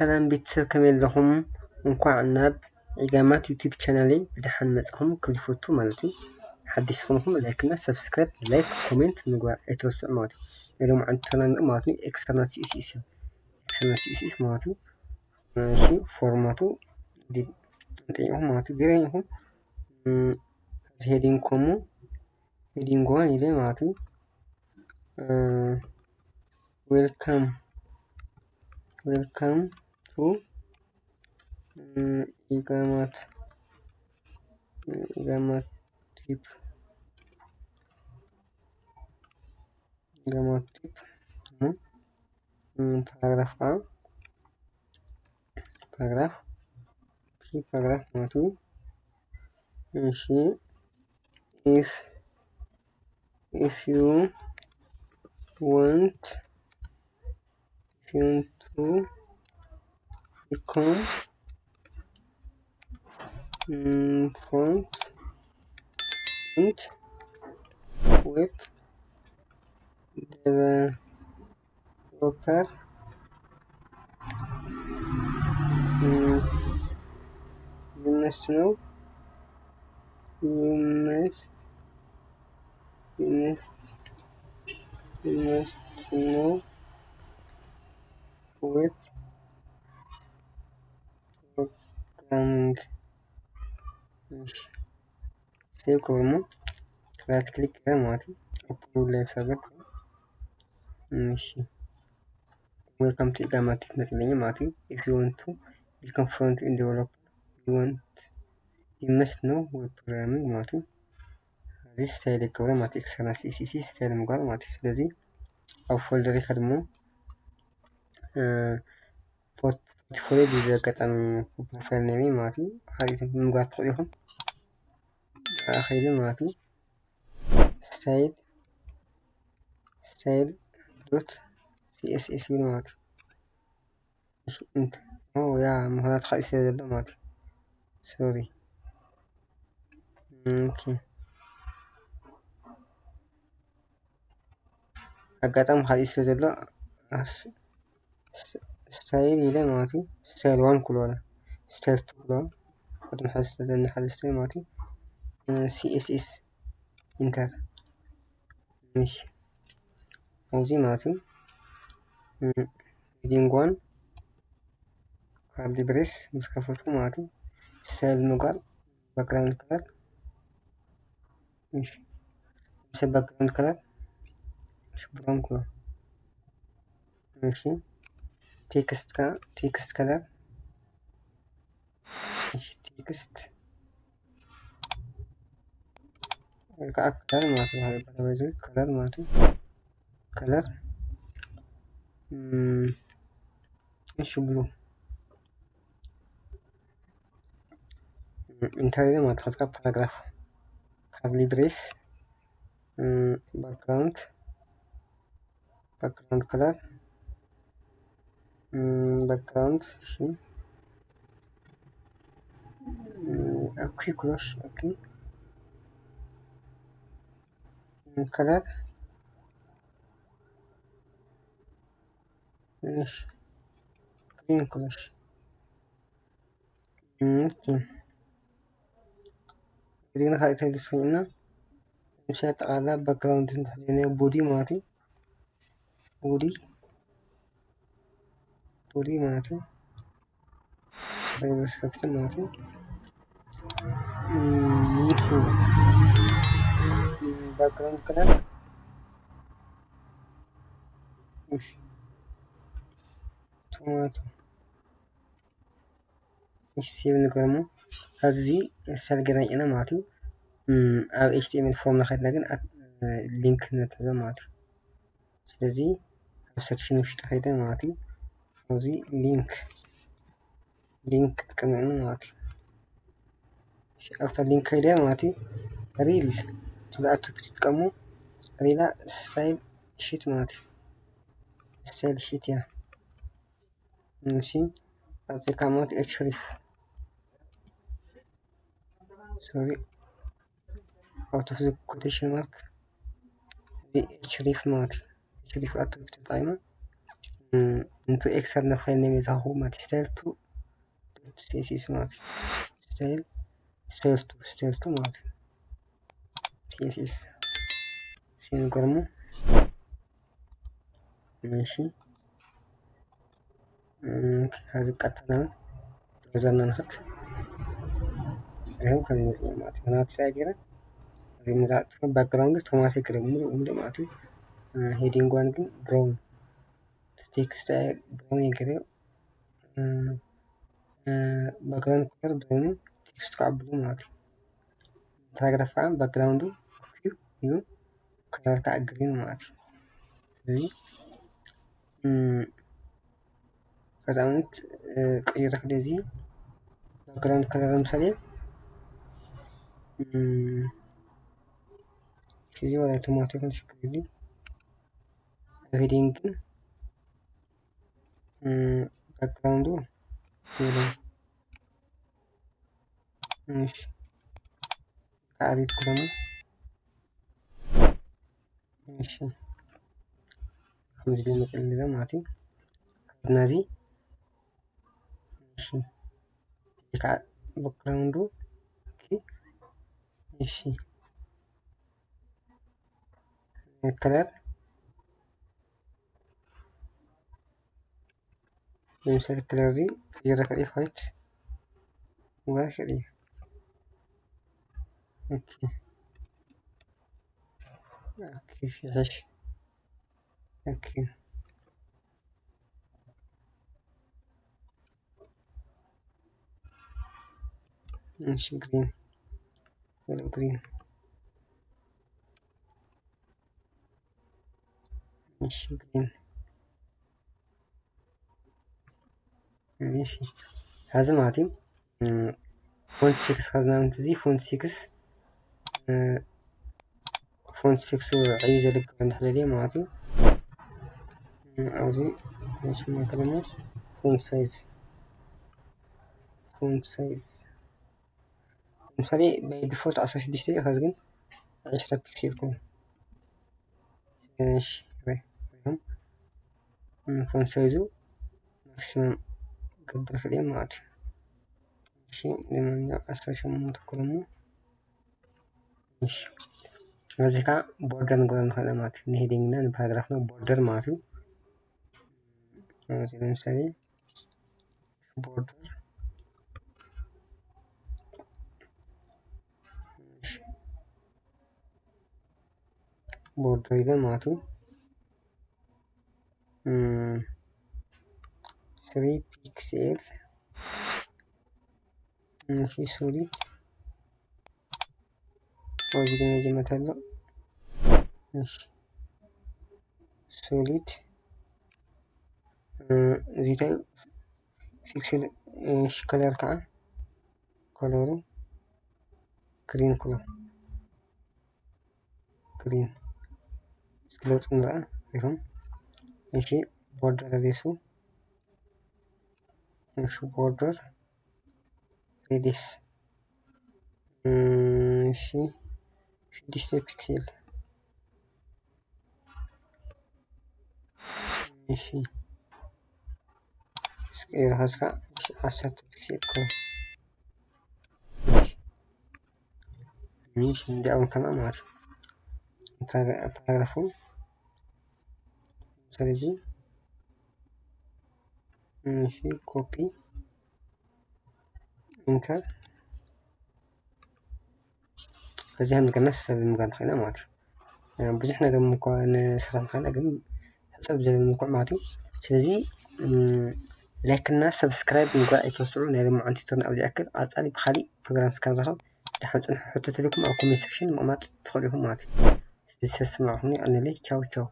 ሰላም ቤተሰብ፣ ከመይ ኣለኹም? እንኳዕ ናብ ዒጋማት ዩቲዩብ ቻናለይ ብደሓን መጻኹም ክብል ይፈቱ ማለት እዩ። ሓድሽ ዝኾንኩም ላይክ እና ሰብስክራይብ፣ ላይክ፣ ኮሜንት ምግባር ኣይትረስዑ ማለት እዩ። ናይ ሎምዓንቲ ቻናል ማለት እዩ ኤክስተርናል ሲኤስኤስ እዩ። ኤክስተርናል ሲኤስኤስ ማለት እዩ። እሺ፣ ፎርማቱ እንጠይቑ ማለት እዩ። ዜሮ ኢኹም እዚ ሄዲንግ ኮሙ ሄዲንግ ዋን ኢለ ማለት እዩ። ዌልካም ዌልካም ቱ ኢጋማት ኢጋማት ቲፕ ኢጋማት ቲፕ ፓራግራፍ ከዓ ፓራግራፍ ፓራግራፍ ማለት እዩ። እሺ if if you want if you want to become um, front end web developer um, you must know you must you must you must know web programming. ሴቭ ክብል እሞ ራይት ክሊክ ገይረ ማለት እዩ። ኦፕን ላይፍ ሰርቨር። እሺ፣ ዌልካም ቱ ኢጋማቲክ መጽለኛ ማለት እዩ። If you want to become front end developer, you want you must know web programming ማለት እዩ። እዚ ስታይል ይከብረ ማለት ኤክስተርናል ሲኤስኤስ ስታይል ምግባር ማለት እዩ። ስለዚ ኣብ ፎልደር ይኸድሞ ፖርትፎሊዮ ብዚ ኣጋጣሚ ፕሮፋይል ኔም ማለት እዩ። ሓሪት ምግባር ትኽእሉ ኢኹም። ኣኸይዱ ማለት እዩ። ስታይል ስታይል ዶት ሲኤስኤስ ይብል ማለት እዩ። ያ ምኽንያቱ ካልእ ስለ ዘሎ ማለት እዩ። ሶሪ። ኦኬ። ኣጋጣሚ ካልእ ስለ ዘሎ ስታይል ኢለ ማለት እዩ። ስታይል ዋን ክሎ ወላ ስታይል ቱ ክሎ ቅድሚ ሕዚ ስለ ዘለና ሓደ ስታይል ማለት እዩ። ሲኤስኤስ ኢንተር። እሺ፣ ኣብዚ ማለት እዩ። ሄዲንግ ዋን ካርሊ ብሬስ ምስ ከፈትኩ ማለት እዩ። ስታይል ምግባር ባክግራውንድ ከለር እሺ፣ ሰብ ባክግራውንድ ከለር እሺ፣ ብራውን ከለር እሺ፣ ቴክስት ከ ቴክስት ከለር እሺ፣ ቴክስት ወይ ከዓ ከለር ማለት ነው። በተበዙ ከለር ማለት ነው። ከለር እሺ፣ ብሉ ኢንተርቪው ማለት ከዚካ ፓራግራፍ ካርሊ ብሬስ ባክግራውንድ ባክግራውንድ ከለር ባክግራውንድ እሺ ኦኬ ክሎሽ ኦኬ ከለር እሺ ግሪን ክሎሽ ኦኬ እዚ ግን ካልእ እንታይ ዝስክን ኢና ምሻ ጠቓላ ባክግራውንድ እንተሕዘናዮ ቦዲ ማለት እዩ ቦዲ ቦዲ ማለት እዩ ቫይረስ ከፍት ማለት እዩ ባክግራውንድ ከለር ቶማቶ እሺ ሴቭ ንገርሞ ካብዚ ሰልገና ኢና ማለት እዩ ኣብ ኤችቲኤምኤል ፎርም ንኸድና ግን ሊንክ ነተዘ ማለት እዩ ስለዚ ኣብ ሰክሽን ውሽጢ ከይደ ማለት እዩ ኣብዚ ሊንክ ሊንክ ክትቀምዕኒ ማለት እዩ ኣብታ ሊንክ ከይደ ማለት እዩ ሪል ትብልኣቱ ክትጥቀሙ ሪላ ስታይል ሽት ማለት እዩ ስታይል ሽት እያ እሺ ኣዚካ ማለት ኤች ሪፍ ሶሪ out of the quotation mark እዚ ኤች ሪፍ ማለት እዩ ኤች ሪፍ ኣቶ ተጠቂመ into external file name ዝሃኹ ማለት style to css ማለት እዩ። style style to style to ማለት እዩ። css ሲንገርሙ እሺ። ኦኬ፣ ሐዚ ቀጥታ ብራውዘርና ንኸድ። ይኸው ከም ይመጽእ ማለት ነው። ናቲ ሳይ ገይረ እዚ ምዛት ባክግራውንድ ቶማስ ገይረ ሙሉ ሙሉ ማለት ነው። ሄዲንግ ዋን ግን ብራውን ቴክስት ብራውን ገይረ ባክግራውንድ ከለር ብራውን ቴክስት ከዓብሉ ማለት ነው። ፓራግራፍ ከዓ ባክግራውንዱ እዩ፣ ከለር ከዓ ግሪን ማለት እዩ። ስለዚ ቀዳምነት ቀይረ ክደዚ ባክግራውንድ ከለር ምሳሌ እዚ ወላ ቶማቶ ይኹን ሽግር የለ። ሄዲንግ ግን ባክግራውንዱ የለን። እሺ፣ ከዓሪት ክለሙ እሺ፣ ከምዚ ይመጽእ ማለት እዩ። ከድና እዚ እሺ፣ ከዓ ባክግራውንዱ ኦኬ። እሺ፣ ከለር ለምሳሌ ከለር እዚ ይረከብ ፋይት ወሽሪ ኦኬ ኦኬ ፊሽ ኦኬ እሺ ግሪን ወደ ግሪን እሺ ግሪን እሺ ሐዚ ማለት እዩ ፎንት ሲክስ ኸዝናምት እዚ ፎንት ሲክስ ፎንት ሲክስ ዕዩ ዘልግል እንድሕለልየ ማለት እዩ ኣብዚ ሽማ ከለሞት ፎንት ሳይዝ ፎንት ሳይዝ ለምሳሌ by default ዓሰርተ ሽዱሽተ እዩ ኸዚ ግን ዕስራ ፒክሴል ኮይኑ ፎንት ሳይዙ ማክሲመም ገብር ክልኤ ማለት እዩ እሺ ለማንኛው ዓሰርተ ሸሞንተ ኮለሞ እሺ በዚህ ከዓ ቦርደር ንገበር ንክእል ማለት እዩ ንሄዲንግ እና ንፓራግራፍ ነው ቦርደር ማለት እዩ ለምሳሌ ቦርደር ቦርደር ይበል ማለት እዩ three pixel እሺ ሶሊድ እዚህ ግን መጀመሪያ አለው እሺ ሶሊድ እዚህ ታይ ፒክስል እሺ ከለር ከዓ ከለሩ ግሪን ክሎ ግሪን ለውጥ ንረአ ይኹን እሺ ቦርደር ሬዲየሱ እሺ ቦርደር ሬዲየስ እሺ ሽዱሽተ ፒክሴል እሺ እስቀይር ሀዝካ ዓሰርተ ፒክሴል ክሎ እሺ እንዲያውም ከማ ማለት ፓራግራፉ ስለዚህ እሺ ኮፒ ኢንተር ከዚያ ንቀነስ ሰብ ምጋን ኮይና ማለት ብዙሕ ነገር ምኳ ንስራሕ ምኳና ግን ሕጠብ ዘለ ምኳ ማለት እዩ ስለዚ ላይክ እና ሰብስክራይብ ምግባር ኣይተወስዑ ናይ ሎማዓንቲ ቱቶርና ኣብዚ ያክል ኣጻሊ ብካሊእ ፕሮግራም ስካብ ዝረኸብ ደሓን ጽንሑ ሕቶ ተልኩም ኣብ ኮሜንት ሴክሽን ምቕማጥ ትኽእሉ ኢኹም ማለት እዩ ስለዚ ሰስማዕኹም ኣለለይ ቻው ቻው